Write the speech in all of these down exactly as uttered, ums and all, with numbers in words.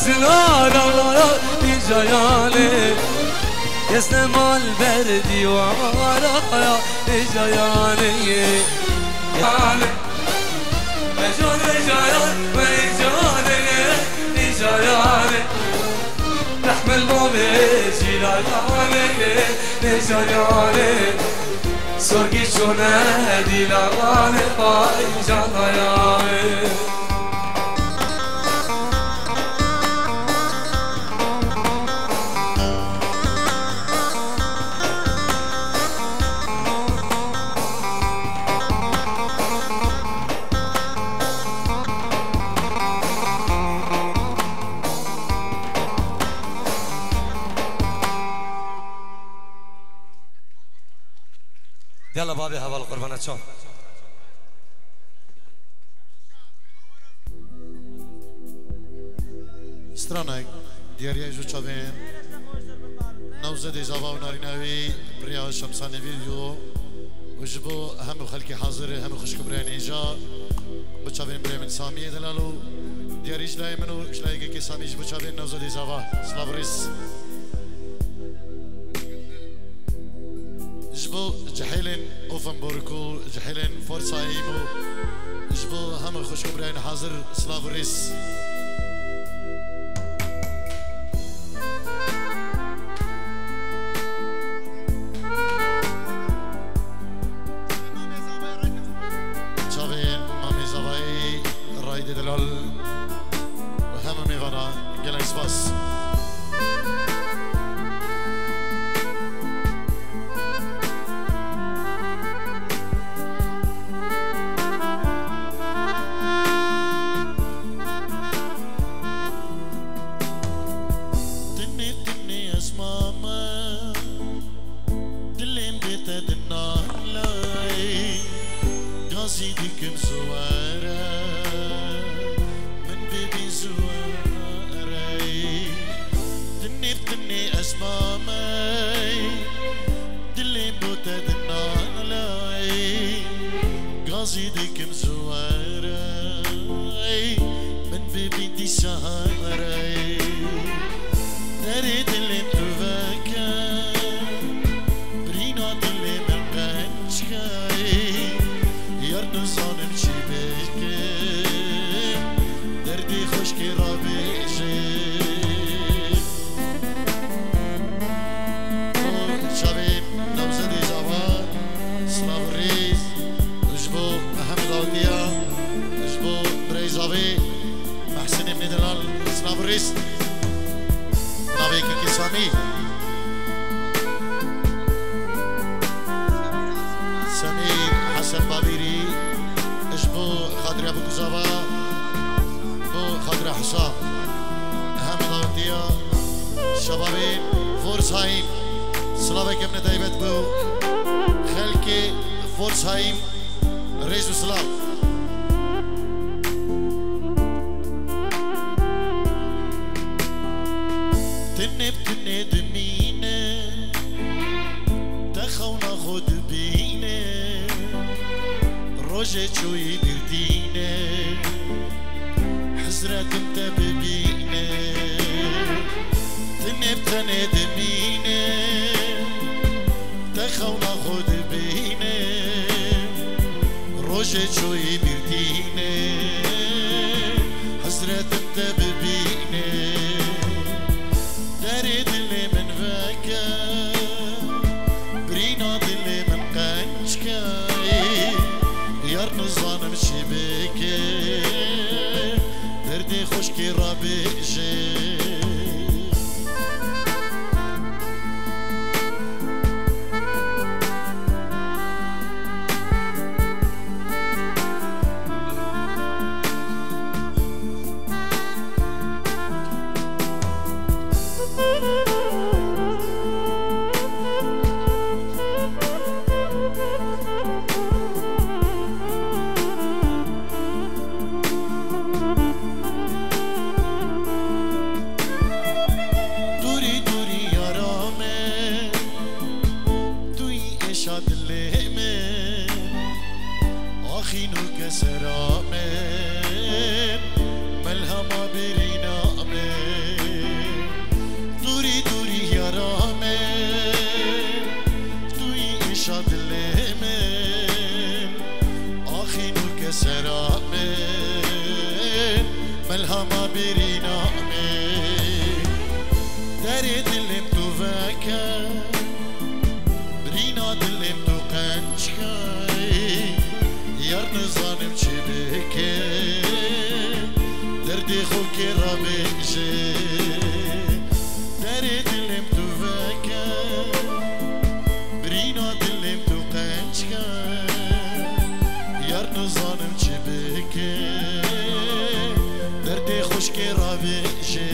Zilala ya, nicayanê. Kes ne mal ber dîwara ya, nicayanê. Yanê. Mecan, mecayan, mecanê, nicayanê. Rehmel mamê, cilayanê, nicayanê. Sorgî çone dîlaranê, vay canayê. Yalla babê heval qurbana çav. Stranek, diyariya ji çavên Newzedê Zava û narîna wî bi riya Şemsanê Vîdyo û ji bo hemû xelkê hazir, hemû xwişk û birayên hêja, bi çavên birê min Samiyê Delal û diyarî ji layê min û ji layê kekê Samî ji bo çavên Newzedê Zava. Silav û rîz. Ji bo cihêlên Offenburg û cihêlên Pforzheim û ji bo hemû xwişk û birayên hazir, silav û rîz. Çavên Mamê Zavayî, Raîdê Delal û hemû mêvana gelek spas. Tenê, tenê ez mame, dilê min bê te dinalay. Gazî dikim ziwere, min bibî ziwere. Tenê bi tenê ez mamey, dilê bo te dinalay. Gazî dikim ziwere, min bibî dîsa here. Derê dilê tu veke, birîna dilê min qenc key. Yar nizanim çi bikim, derdê xwişkê rabêjim. Çavên Newzedê Zava, silav û rîz. Ji bo Mehemûd Awdiya, ji bo birê Zavê, Mehsinê min ê delal, silav û rîz. Navê kekê Samî. Semîr Hesen Babîrî, ji bo xatira Bikuzava, bo xatira Hisa. Hem dawetiya şebabê Pforzheim. Silaveke min taybet bo xelkê Pforzheim. Rêz û silav. Tinê bi tinê dimîne, te xewna xwe dibîne. Rojê çûyî bîr tîne, hizretim te bibîne. Tinê bi tenê dimîne, te xewna xwe dibîne. Rojê çûyî bîr tîne, hizretim te bibîne. Derê dilê min veke, birîna dilê min qenc key. Yar nizanim çi bikim, derdê xwişkê rabêjim. Dûrî dûrî yara me, tu yî êşa dilê me. Axî nûke sera me, melhema birîna me. Sera min, melhema birîna min, derê dilê min tu veke, birîna dilê min tu qenc ke, yar nizanim çi bike, derdê xwe kê rabêje, derê dilê min tu veke, birîna dilê min tu qenc ke, yar nizanim çi bike, derdê xwişkê rabêje.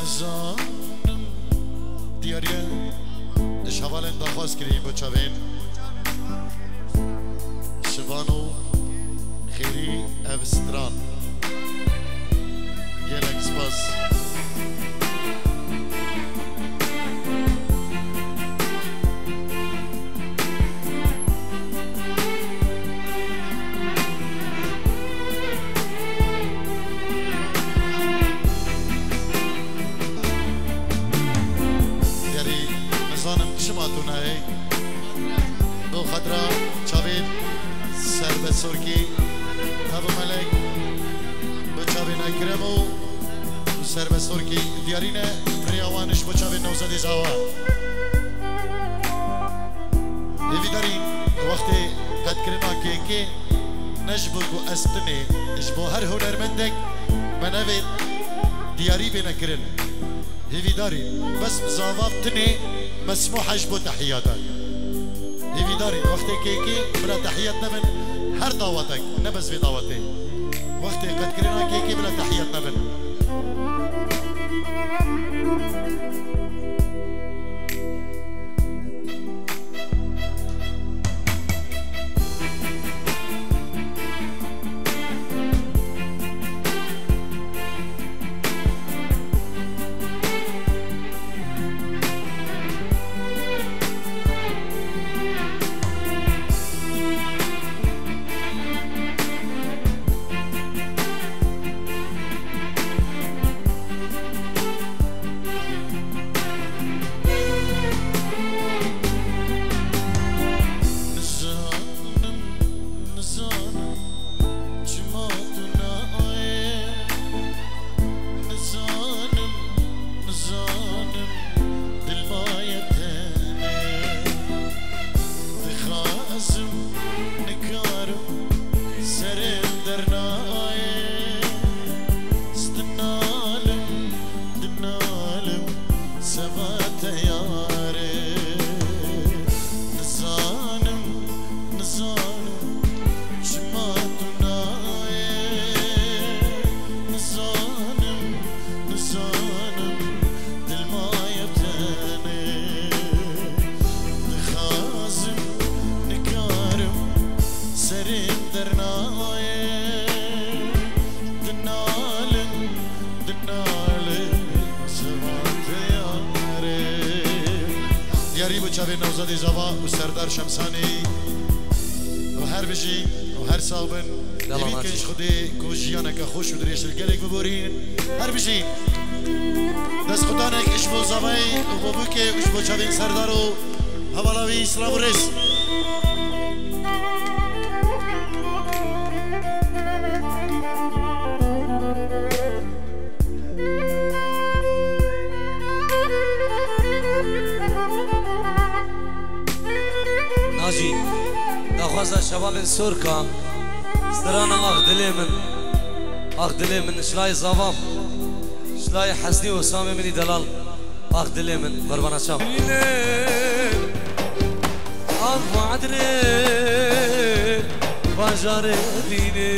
Nizanim diyariye ji hevalên daxwaz kirî bo çavên Şivan û Xêrî ev stran. Gelek spas. Gerî nizanim çima tu nayê. Bo xatira çavên Serbet Sorkî, Ebu Melek, bi çavên Ekrem û Serbet Sorkî diyarî ne, rêya wan ji bo çavên Newzadê Zava. Hêvîdarî wextê qetkirina kêkê ne ji bo ku ez tinê, ji bo her hunermendek me nevê diyarî bêne kirin. Hêvîdarî, bes zava tinê mesmûh e ji bo tehiyat e. Hêvîdarî, wextê kêkê bila tehiyat nebin, her dawetek, ne bes vê dawetê. Wextê qetkirina kêkê bila tehiyat nebin. Nizanim, nizanim, çima tu nayê? Nizanim, nizanim, dil maye tenê. Dixwazim, nikarim, serê min dernayê. Dinalim, dinalim, seba te yare. Nizanim, nizanim, çima tu nayê. Nizanim, nizanim, dil maye tenê. Dixwazim, nikarim, serê min dernayê. Dinalim, dinalim, seba te yare. Diyarî bo çavên Newzadê Zava û Serdar Şemsanî. Û her bijî û her sax bin. Devam Hêvî dikin ji Xwedê ku jiyaneke xweş û dirêj li gelek biborîn. Her bijî. Destxutanek ji bo Zavayê û bo Bûkê û ji bo çavên Serdar û hevala wî, silav û rêz. Najî, daxwaza şebabên Sorka, strana Ax dilê min, ax dilê min, şilay Zavam, şilay Hesnî û Samê min î delal, ax dilê min, qurbana çav. Ax vadrê bajarê dînê.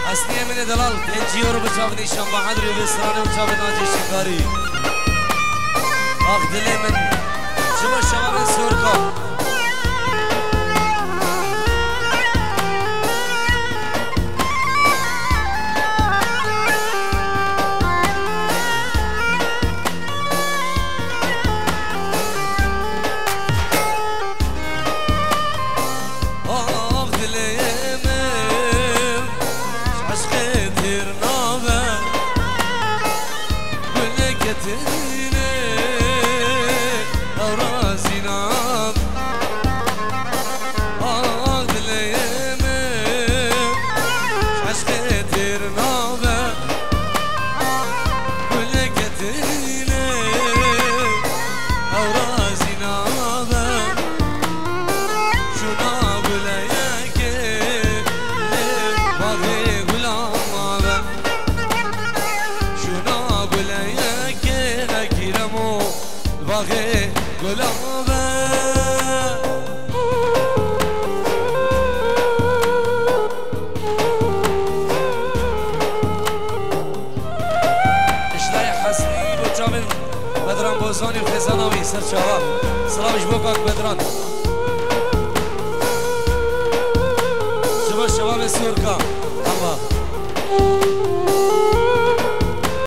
Hesniyê min ê delal, pêncî euro Bi çavên Şam Bahadirê vê stranê û çavên Nacê Şikarî. Ax dilê min, ji bo şevabên Sûrka. Ax dilê min, ji eşqê têr nabe. Guleke têne ew razî nabe. Ax dilê min, ji eşqê têr nabe. Guleke têne ew razî nabe. Şuna guleyekê lê baxê gulan nabe. Şuna guleyekê nekîremo baxê gulan nabe. Iştayê Hesnî bo çavên Bedran Bozanî û xêzana wî ser çava. Silav ji bo kak Bedran. Ji bo şevabê Sûrka.